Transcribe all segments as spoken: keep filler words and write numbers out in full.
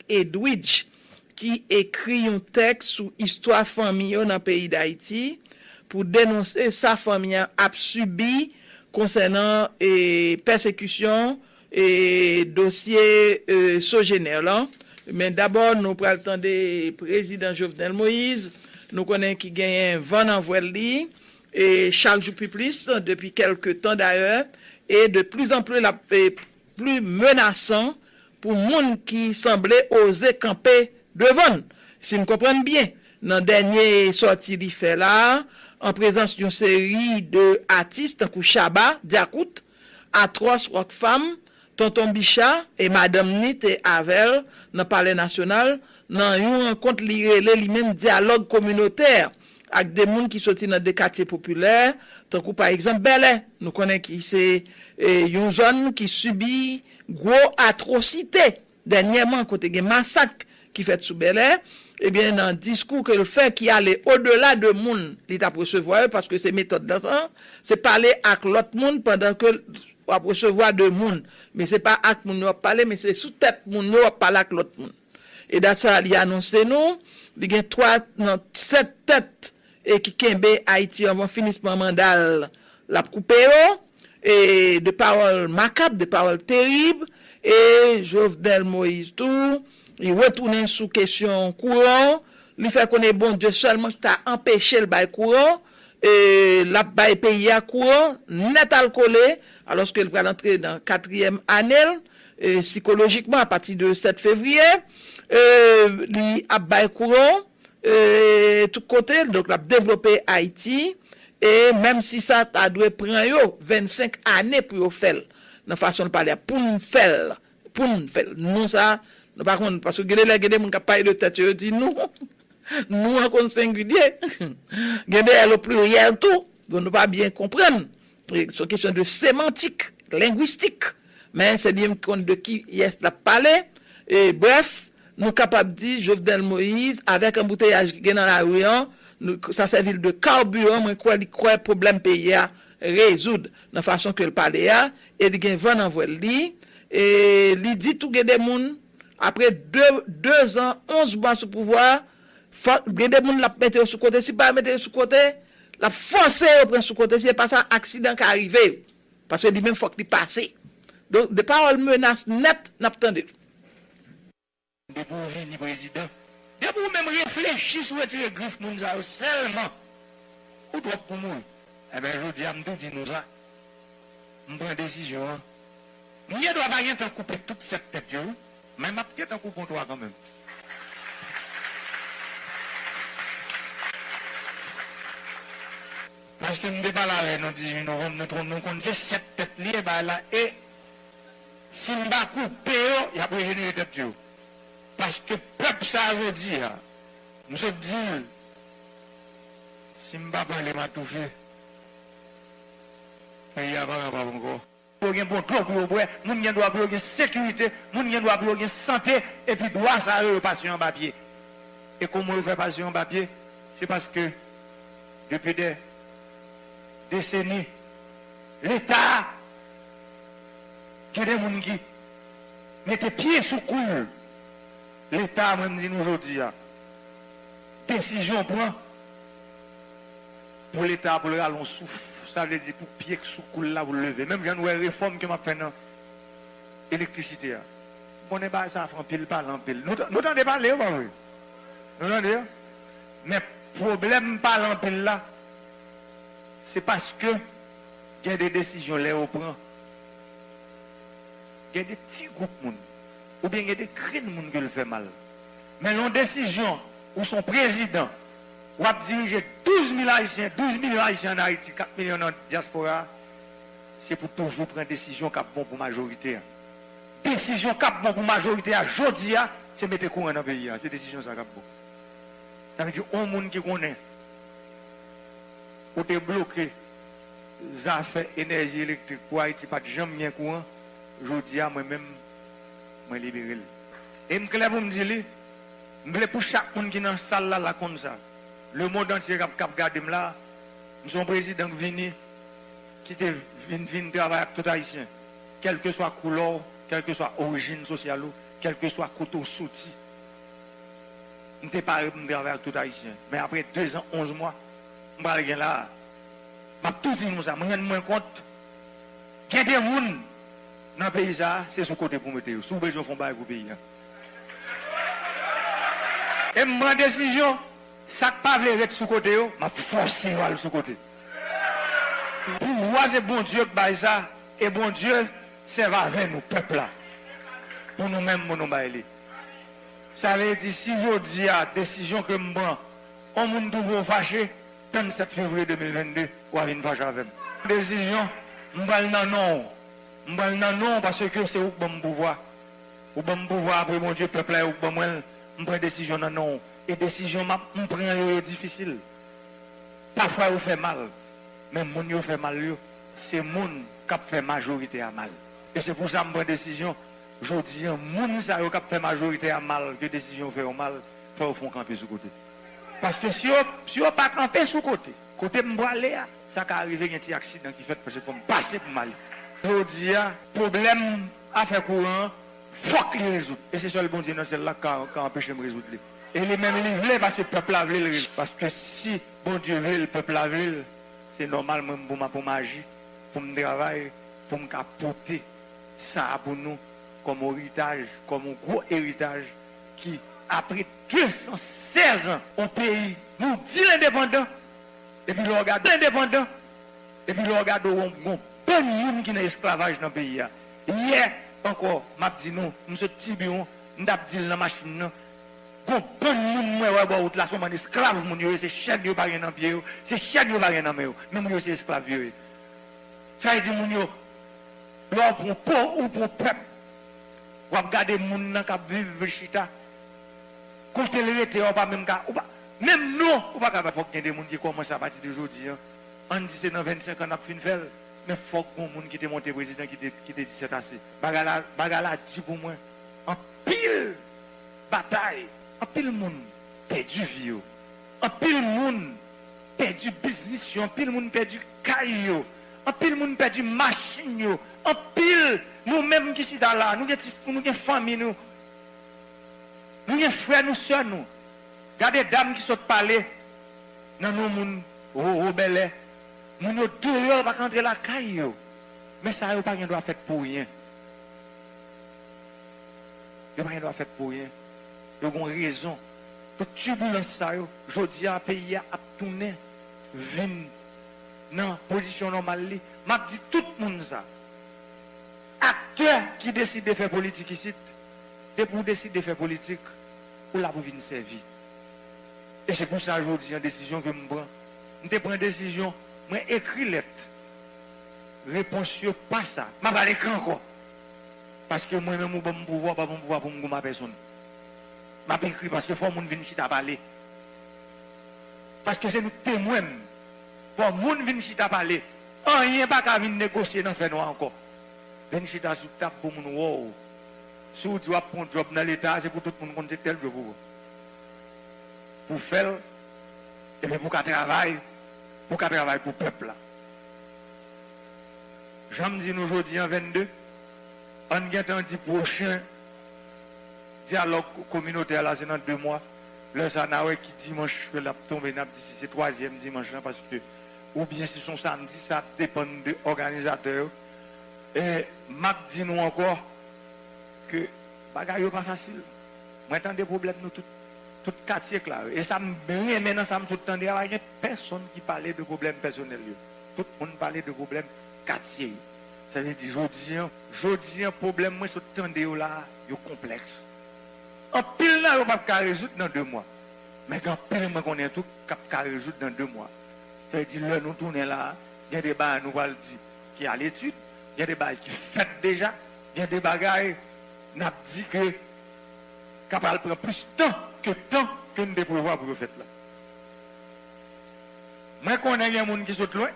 Edwidge, ki ekri yon tèks sou istwa fanmi yo nan peyi Dayiti pou denonse sa fanmi an ap sibi konsènan e, pèsekisyon e, dosye e, Sogener lan. Men dabò, nou pral tande prezidan Jovenel Moïse, nou konnen ki genyen van nan vwèl li, e chak jou pi plis, depi kèlke tan dayè, e de pli zan pli l ap e, pli menasan pou moun ki sanble oze kanpe devan l. Si n konprann byen, nan dènye sòti li fè la a, an prezans yon seri de atis tankou Shabba, Djakout, Atwòs, Rockfam, Tonton Bicha e madanm ni te avè l nan Palè Nasyonal nan yon rankont li rele li menm dyalòg kominotè ak de moun ki soti nan de katye popilè, tankou pa egzanp Bèlè, nou konnen ki se e, yon zòn ki sibi gwo atwosite dènyèman, kote gen masak ki fèt sou Bèlè, ebyen, nan diskou ke l fè ki ale odela de moun li t ap resevwa yo, paske se metòd lan sa, se pale ak lòt moun pandan ke w ap resevwa de moun. Men se pa ak moun yo w ap pale, men se sou tèt moun yo w ap pale ak lòt moun. E dat sa a, li anonse nou, li gen twa nan sèt tèt e ki kenbe Ayiti anvan finisman manda l, l ap koupe yo, e de pawòl makab, de pawòl terib, e Jovenel Moïse tou, li retounen sou kesyon kouran, li fè konnen Bondye sèlman ki ta anpeche l bay kouran, e l ap bay peyi a kouran nèt al kole, alòske l pral antre nan katriyèm ane l, e sikolojikman apati de sèt fevriye, e li ap bay kouran, e, tout kote, donk l ap devlope Ayiti, e menm si sa ta dwe pran yo vennsenk ane pou yo fè l, nan fason l pale a, pou n fè l, pou n fè l. Nou sa, nou pa konn, paske gen de lè, gen de moun k ap pale de tèt yo, yo di nou, nou an konn sengilye, gen de lè o pliryèl tou, donk nou pa byen konprann. E se yon kesyon de semantik, lengwistik. Men se li menm ki konn de kiyès l ap pale. E brèf, nou kapab di Jovenel Moïse, avèk anbouteyaj ki gen nan lari an, nou, sa sèvi l de kabiran, mwen kwè li kwè pwoblèm peyi a rezoud nan fason ke l pale a, e li gen van nan vwèl li. E li di tou gen de moun, apre de, de zan, onz mwa sou pouvwa, fòk gen de moun l ap mete yo sou kote. Si l pa mete yo sou kote, l ap fòse yo pran sou kote. Si se pa sa, aksidan ka rive yo. Paske li menm fòk li pase. Donk, de pawòl menas nèt, n ap tande l. Depi w vini prezidan, depi w menm reflechi sou retire grif moun sa yo sèlman, ou twòp pou mouri. Enben, jodi a, m tou di nou sa. M pran desizyon an. M gen dwa pa gen tan koupe tout sèt tèt yo, wi. Men m ap gen tan koupe yon twa kanmenm. Paske m te pale avè nou dizuit novanm, nou, nou konn se sèt tèt li ye, bay la, e si m pa koupe yo, y ap rejenere tèt yo. Paske pèp sa a jodi a, m sot di l, si m pa pale, m a toufe. Peyi a pa kapab ankò. Pou yo gen bon dlo pou yo bwè, moun gen dwa pou yo gen sekirite, moun gen dwa pou yo gen sante, epi dwa sa yo, yo pase yo anba pye. E kòman yo fè pase yo anba pye? Se paske, depi dè deseni, Leta, gen de moun ki mete pye sou kou l. Leta, mwen, m di nou jodi a, desizyon pran pou Leta pou l rale yon souf. Sa vle di pou pye k sou kou l la pou l leve. Menm jan nou wè refòm ke m ap fè nan elektrisite a. M konnen bagay sa ap fè anpil pale anpil. Nou, nou tande pale, wi, pa vre? Nou tande? Men pwoblèm pale anpil la, se paske gen de desizyon lè yo pran, gen de ti gwoup moun, oubyen gen de grenn moun ke l fè mal. Men lè yon desizyon, ou se yon prezidan, w ap dirije douz mil Ayisyen, douz milyon Ayisyen ann Ayiti, kat milyon nan dyaspora a, se pou toujou pran desizyon k ap bon pou majorite a. Desizyon k ap bon pou majorite a jodi a, se mete kouran nan peyi a. Se desizyon sa k ap bon. Sa vle di, yon moun ki konnen ou te bloke zafè enèji elektrik pou Ayiti pa t janm gen kouran, jodi a, mwen menm, mwen libere l. E m klè pou m di li, m vle pou chak moun ki nan sal la, la konn sa. Lemonn antye k ap, k ap gade m la, m se yon prezidan k vini, ki te vin, vin travay ak tout Ayisyen, kèlkeswa koulè w, kèlkeswa orijin sosyal ou, kèlkeswa kote w soti. M te pare pou m travay ak tout Ayisyen. Men apre dezan, onz mwa, m pral gen la a. M ap tou di nou sa, m rann mwen kont, gen de moun nan peyi sa a, se sou kote pou mete yo. Si w bezwen fè yon bagay pou peyi a. E m pran desizyon, sa k pa vle ret sou kote yo, m ap fòse yo al sou kote. Pouvwa se Bondye k bay sa, e Bondye sèvi avè nou, pèp la, pou nou menm, pou nou bay li. Sa vle di, si jodi a, desizyon ke m pran, yon moun twouve w fache, tann sèt fevriye de mil venn de, w a vin fache avè m. Desizyon, m pran l nan non w. M pran l nan non w paske se ou k ban m pouvwa. Ou ban m pouvwa apre Bondye, pèp la, e ou k ban mwen l. M pran desizyon nan non w. E desizyon m ap, m pran yo, yo difisil. Pafwa yo fè mal, men moun yo fè mal yo, se moun k ap fè majorite a mal. E se pou sa m pran desizyon, jodi a, moun sa yo k ap fè majorite a mal, ke desizyon yo fè yo mal, fò yo fè yon kanpe sou kote. Paske si yo, si yo pa kanpe sou kote, kote m prale a, sa ka rive gen ti aksidan ki fèt paske fò m pase pou m ale. Jodi a, pwoblèm afè kouran an, fòk li rezoud. E se sèl Bondye nan syèl la k ka, ka anpeche m rezoud li. E li menm li vle, paske pèp la vle l rezoud. Paske si Bondye vle l, pèp la vle l, se nòmal mwen pou m, pou m aji, pou m travay, pou m ka pote sa a pou nou kòm eritaj, kòm yon gwo eritaj ki, apre de san sèz an, yon peyi, nou di l endepandan, epi lè w gade endepandan, epi lè w gade w, gon bann moun ki nan esklavaj nan peyi a. Yè ankò, m ap di nou, m sot Tibiwon, m t ap di l nan machin nan, gon bann moun mwen wè bò wout la, se yon bann esklav moun yo ye, se chèn yo pa gen nan pye yo, se chèn yo pa gen nan men yo, men moun yo se esklav yo ye. Sa vle di moun yo, lè w pran po, ou pran pèp, w ap gade moun nan k ap viv chita, kote l rete a, ou pa menm ka, ou pa, menm non, ou pa ka fè, fòk gen de moun ki kòmanse apati de jodi a. Ann di se nan vennsenk an n ap fin fè l, men fòk gon moun ki te monte prezidan ki te, ki te di sètase. Bagay la, bagay la di pou mwen. Anpil batay, anpil moun pèdi vi yo. Anpil moun pèdi biznis yo, anpil moun pèdi kay yo, anpil moun pèdi machin yo, anpil nou menm ki chita la, nou gen ti, nou gen fanmi nou, nou gen frè nou, sè nou. Gade dam ki sot pale nan non moun Ro-, Wobèlè. Moun yo deyò, yo pa ka antre lakay yo. Men sa yo pa gen dwa fèt pou ryen. Yo pa gen dwa fèt pou ryen. Yo gon rezon. Tout tibilans sa yo, jodi a, peyi a ap tounen vin nan pozisyon nòmal li. M ap di tout moun sa. Aktè ki deside fè politik isit, depi w deside fè politik, ou la pou vin sèvi. E se pou sa jodi a, desizyon ke m pran, m te pran desizyon, mwen ekri lèt. Repons yo pa sa. M ap al ekri ankò. Paske mwen menm ou ban m pouvwa, ou pa ban m pouvwa pou m goumen a pèsonn. M ap ekri paske fò moun vin chita pale. Paske se nou k temwen m. Fò moun vin chita pale. Anyen pa ka vin negosye nan fènwa ankò. Vin chita sou tab pou moun wè w. Si w di w ap pran yon djòb nan Leta, se pou tout moun konn se tèl djòb ou pran. Pou w fè l, epi pou w ka travay, pou w ka travay pou pèp la. Jan m di nou jodi a vennde, ann gentan di pwochen dyalòg ko-, kominotè la se nan de mwa. Lè sa a, n a wè ki dimanch ke l ap tonbe, n ap di si se twazyèm dimanch lan, paske, oubyen si se yon samdi, sa ap depann de òganizatè yo. E m ap di nou ankò ke bagay yo pa fasil. Mwen tande pwoblèm nou tout, tout katye klare. E sa m renmen nan sa m sot tande a, pa gen pèsonn ki pale de pwoblèm pèsonèl yo. Tout moun pale de pwoblèm katye yo. Sa vle di, jodi a, jodi a, pwoblèm mwen sot tande yo la a, yo konplèks. Anpil nan yo p ap ka rezoud nan de mwa. Men gen anpil mwen konnen tou k ap ka rezoud nan de mwa. Sa vle di, lè nou tounen la a, gen de bagay nou pral di ki aletid, gen de bagay ki fèt deja, gen de bagay n ap di ke ka pral pran plis tan ke tan ke n te prevwa pou yo fèt la. Mwen konnen gen moun ki sot lwen,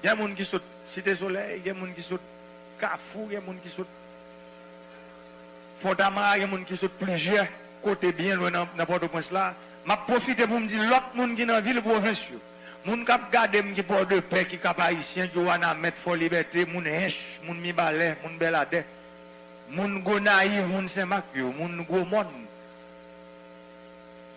gen moun ki sot Site Solèy, gen moun ki sot Kafou, gen moun ki sot Fontamara, gen moun ki sot plizyè kote byen lwen nan, nan Pòtoprens la. M ap pwofite pou m di lòt moun ki nan vil pwovens yo, moun k ap gade m ki Pòdepè, ki Kap Ayisyen, ki Wanament, Fò Libète, moun Ench, moun Mibalè, moun Bèladè, Moun Gonayiv, moun Senmak yo, moun Gwomòn.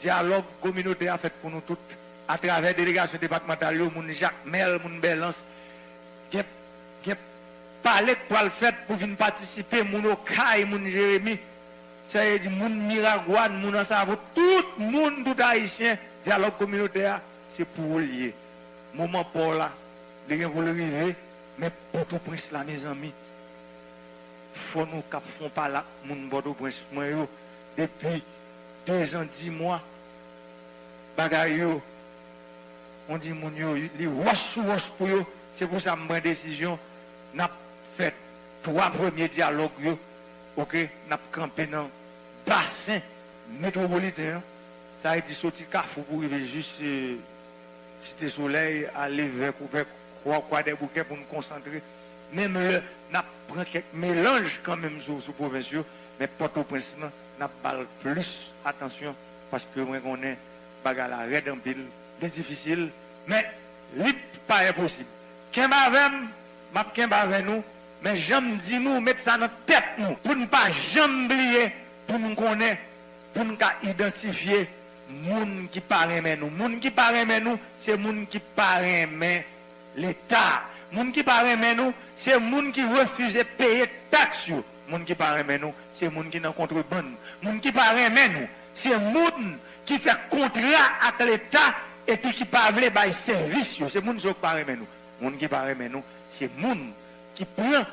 Dyalòg kominotè a fèt pou nou tout, atravè delegasyon depatmantal yo, moun Jakmèl, moun Bèlans. Gen, gen pale k pral fèt pou vin patisipe, moun Okay, moun Jeremi. Sa vle di moun Miragwàn, moun Ansavo, tout moun, tout Ayisyen, dyalòg kominotè a, se pou ou l ye. Moman pa w la, li gen pou l rive, men Pòtoprens la, mezanmi, fò nou k ap fè yon pale ak moun Pòtoprens mwen yo depi dezan, di mwa. Bagay yo, on di moun yo, li wòch sou wòch pou yo. Se pou sa m pran desizyon, n ap fè twa premye dyalòg yo, oke, n ap kanpe nan basen metwopoliten an. Sa vle di soti Kafou pou rive jis, eh, Site Solèy, ale vè, vè Kwa, Kwadèboukè pou n konsantre. Menm lè n ap pran kèk melanj kanmenm sou, sou pwovens yo, men Pòtoprens lan, n ap ba l plis atansyon, paske mwen konnen bagay la rèd anpil, li difisil, men li pa enposib. Kenbe avè m, m ap kenbe avè nou, men jan m di nou, met sa nan tèt nou, pou n pa janm bliye, pou n konnen, pou n ka idantifye moun ki pa renmen nou. Moun ki pa renmen nou, se moun ki pa renmen Leta. Moun ki pa renmen nou, se moun ki refize peye taks yo. Moun ki pa renmen nou, se moun ki nan kontrebann. Moun ki pa renmen nou, se moun ki fè kontra ak Leta epi ki pa vle bay sèvis yo. Se moun sa yo ki pa renmen nou. Moun ki pa renmen nou, se moun ki pran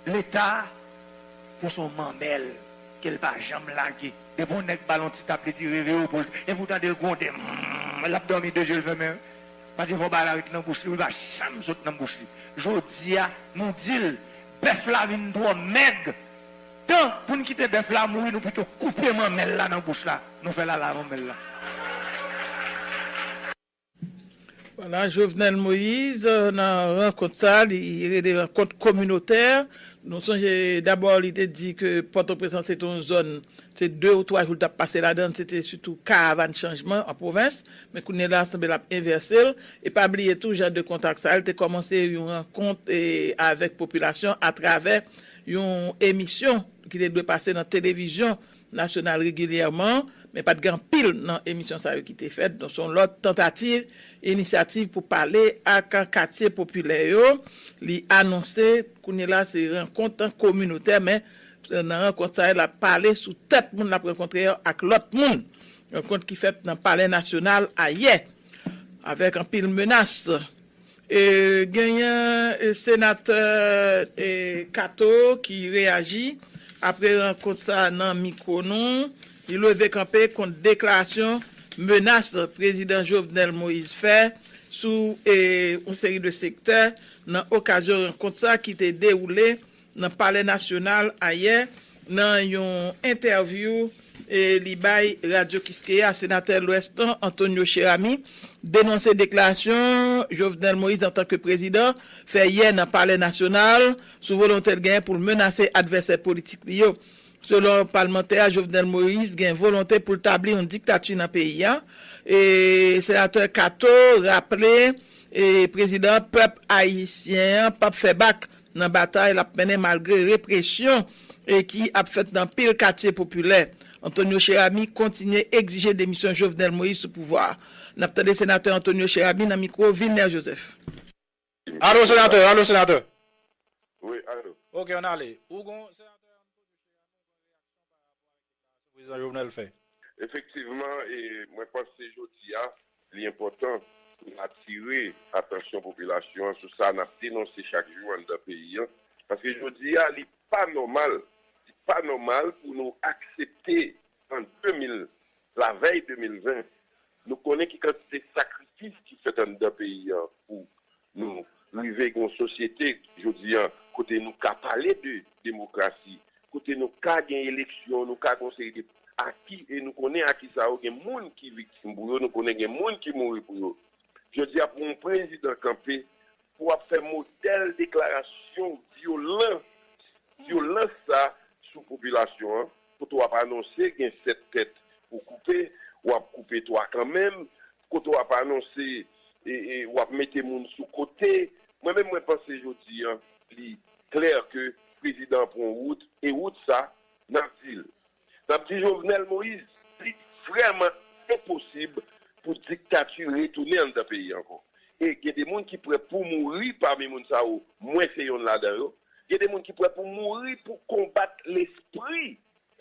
Leta pou se yon manmèl ke l pa janm lage. Depi yon nèg ba l yon ti tap, li di rere yo pou l, epi w tande l gwonde, mm, l ap dòmi de je l fèmen. Paske fò bagay la ret nan bouch li, li pa janm sot nan bouch li. Jodi a, nou di l, bèf la vin twò mèg. Tan pou n kite bèf la mouri, nou pito koupe manmèl la nan bouch la. Nou fè l ala manmèl la. Vwala, Jovenel Moïse, euh, nan rankont sa, li rele rankont kominotè. Nou sonje dabò, li te di ke Pòtoprens lan se te yon zòn, se de ou twa jou l t ap pase ladan l, se te sitou karavàn chanjman an pwovens. Men kounye la, sanble l ap envèse l. E pa bliye tou, jan de kontak sa, li te kòmanse yon rankont, e, avèk popilasyon atravè yon emisyon ki te dwe pase nan televizyon nasyonal regilyèman, men pa t gen anpil nan emisyon sa yo ki te fèt. Donk, se yon lòt tantativ, inisyativ pou pale ak katye popilè yo. Li anonse, kounye la, se rankont kominotè, men nan rankont sa yo, l ap pale sou tèt moun l ap rankontre yo ak lòt moun. Rankont ki fèt nan Palè Nasyonal ayè, avèk anpil menas. E, genyen, e, senatè, e, Kato ki reyaji apre rankont sa nan mikwo nou. Li leve kanpe kont deklarasyon menas prezidan Jovenel Moïse fè sou, e, yon seri de sektè nan okazyon rankont sa ki te dewoule nan Palè Nasyonal ayè, nan yon entèvyou, e, li bay Radyo Kiskeya, senatè Lwès lan, Antonio Cheramy, denonse deklarasyon Jovenel Moïse antanke prezidan fè yè nan Palè Nasyonal sou volonte l genyen pou l menase advèsè politik li yo. Selon palmantè a, Jovenel Moïse gen volonte pou l tabli yon diktati nan peyi a. E senatè Kato raple, e prezidan pèp ayisyen an p ap fè bak nan batay l ap mennen malgre represyon, e ki ap fèt nan anpil katye popilè. Antonio Cheramy kontinye egzije demisyon Jovenel Moïse sou pouvwa a. N ap tande senatè Antonio Cheramy nan mikwo Vilner Joseph. Alo, senatè, alo, senatè. Wi, alo. Ok, ann ale. Ou gon senatè Antonio Cheramy, ou gon reyaksyon pa rapò avèk deklarasyon prezidan Jovenel fè? Efektivman, e, mwen panse jodi a, li enpòtan pou n atire atansyon popilasyon an sou sa n ap denonse chak jou anndan peyi an. Paske jodi a, li pa nòmal, li pa nòmal pou nou aksepte an de mil, lavèy de mil ven, nou konnen ki kantite sakrifis ki fèt anndan peyi an pou nou rive gen yon sosyete jodi a kote nou ka pale de demokrasi, kote nou ka gen eleksyon, nou ka gen yon seri de aki, e nou konnen aki sa yo gen moun ki viktim pou yo, nou konnen gen moun ki mouri pou yo. Jodi a pou yon prezidan kanpe pou w ap fè modèl deklarasyon vyolan, vyolans sa sou popilasyon an, kote w ap anonse gen sèt tèt pou koupe, w ap koupe twa kanmenm, kote w ap anonse e, e w ap mete moun sou kote. Mwen menm mwen panse jodi a, li klè ke prezidan an pran wout E wout sa, n ap di l. N ap di Jovenel Moïse, li vrèman enposib pou diktati retounen anndan peyi ankò. E gen de moun ki prè pou mouri pami moun sa yo, mwen se yonn ladan yo. Gen de moun ki prè pou mouri pou konbat lespri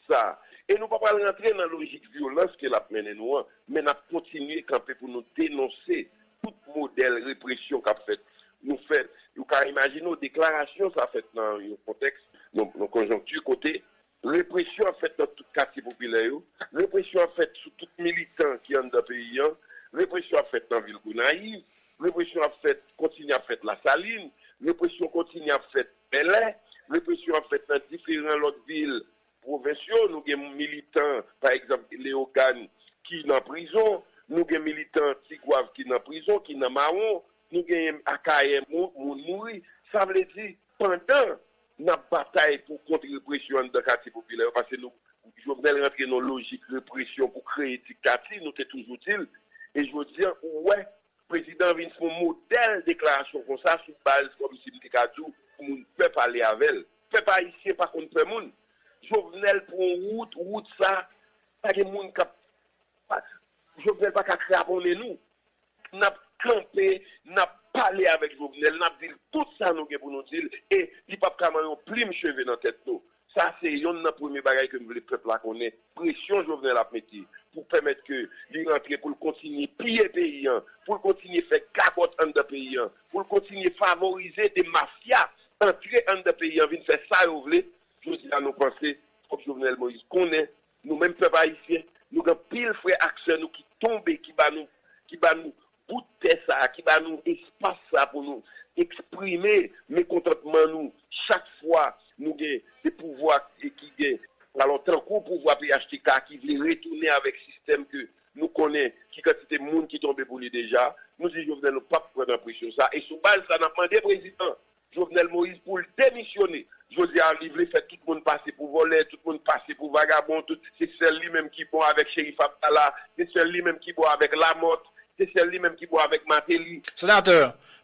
sa. E nou pa pral rantre nan lojik vyolans ke l ap mennen nou an, men n ap kontinye kanpe pou nou denonse tout modèl represyon k ap fèt. Nou fè, ou ka imajine w, deklarasyon sa fèt nan yon kontèks, nan yon konjonkti kote represyon ap fèt nan tout katye popilè yo, represyon ap fèt sou tout militan ki anndan peyi an, represyon ap fèt nan vil Gonayiv, represyon ap fèt, kontinye ap fèt Lasalin, represyon kontinye ap fèt Bèlè, represyon ap fèt nan diferan lòt vil pwovens yo. Nou gen militan, pa egzanp, Leyogàn ki nan prizon, nou gen militan Tigwav ki nan prizon, ki nan mawon, nou genyen Akayè, moun, moun mouri. Sa vle di, pandan n ap batay pou kont represyon anndan katye popilè yo, paske nou, Jovenel rantre nan lojik represyon pou kreye diktati, nou te toujou di l. E jodi a, ou wè, prezidan an vin fè yon modèl deklarasyon konsa sou baz kòmsi m te ka di w pou moun pè pale avè l. Pèp ayisyen pa konn pè moun. Jovenel pran yon wout, wout sa, pa gen moun k ap, pa, Jovenel pa ka kraponnen nou. N ap kanpe, n ap pale avèk Jovenel, n ap di l tout sa nou gen pou nou di l, e li p ap ka manyen yon plim cheve nan tèt nou. Sa se yonn nan premye bagay ke m vle pèp la konnen. Presyon Jovenel ap mete pou pèmèt ke li rantre, pou l kontinye piye peyi an, pou l kontinye fè gagòt anndan peyi an, pou l kontinye favorize de mafya antre anndan peyi an, vin fè sa yo vle. Jodi a, nou panse, fòk Jovenel Moïse konnen, nou menm pèp ayisyen, nou gen anpil frè ak sè nou ki tonbe, ki ba nou, ki ba nou bout tè sa a, ki ba nou espas sa a pou nou eksprime mekontantman nou chak fwa nou gen de pouvwa ki, ki gen, alò, tankou pouvwa P H T K ki vle retounen avèk sistèm ke nou konnen ki kantite moun ki tonbe pou li deja. Nou di Jovenel, nou p ap pran nan presyon sa. E sou baz sa, n ap mande prezidan Jovenel Moïse pou l demisyone. Jodi a, li vle fè tout moun pase pou vòlè, tout moun pase pou vagabon, tout, se sèl li menm ki bon avèk Cherif Abdallah, se sèl li menm ki bon avèk Lamothe, se sèl li menm ki bon avèk Martelly. Senatè,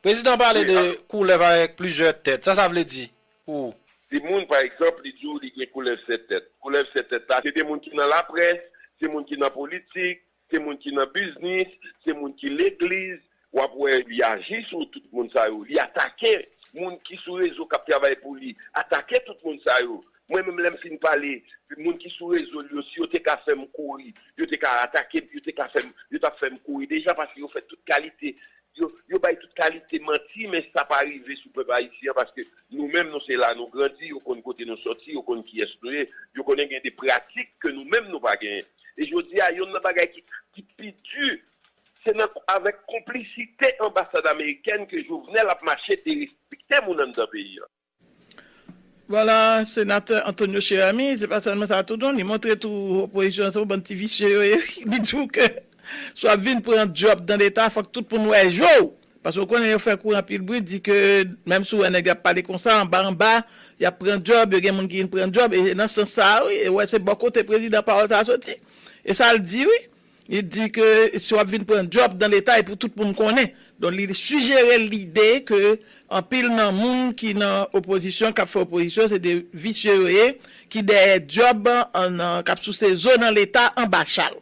prezidan pale de koulèv avèk plizyè tèt. Sa sa vle di pou ou? De moun, pa egzanp, li di w li gen koulèv sèt tèt. Koulèv sèt tèt la, se de moun ki nan laprès, se moun ki nan politik, se moun ki nan biznis, se moun ki legliz. W ap wè li aji sou tout moun sa yo. Li atake moun ki sou rezo k ap travay pou li. Atake tout moun sa yo. Mwen menm, lè m fin pale, moun ki sou rezo l yo, si yo te ka fè m kouri, yo te ka atake m, yo te ka fè m, yo t ap fè m kouri deja, paske yo fè tout kalite, yo, yo bay tout kalite manti, men sa pa rive sou pèp ayisyen an, paske nou menm, nou se la nou grandi, yo konn kote nou sòti, yo konn kiyès nou ye, yo konnen gen de pratik ke nou menm nou pa genyen. E jodi a, yonn nan bagay ki, ki pi di, se nan, avèk konplisite anbasad amerikèn ke Jovenel ap mache derespekte moun anndan peyi an. Vwala, senatè Antonio Cheramy, se pa sèlman sa tou non, li montre tou opozisyon an se yon bann ti visye yo ye. Li di w ke si w ap vin pran djòb nan Leta, fòk tout moun wè je w. Paske w konnen yo fè kouri anpil bri, di ke menm si w wè nèg yo ap pale konsa, anba anba, y ap pran djòb, yo gen moun ki vin pran djòb, e nan sans sa a, wi, e wè se bò kote prezidan pawòl sa a soti. E sa l di, wi. Li di ke si w ap vin pran djòb nan Leta, e pou tout moun konnen. Donk, li sijere lide ke anpil nan moun ki nan opozisyon, k ap fè opozisyon, se de visye yo ye, ki dèyè djòb, an, an, k ap souse zo nan Leta anba chal.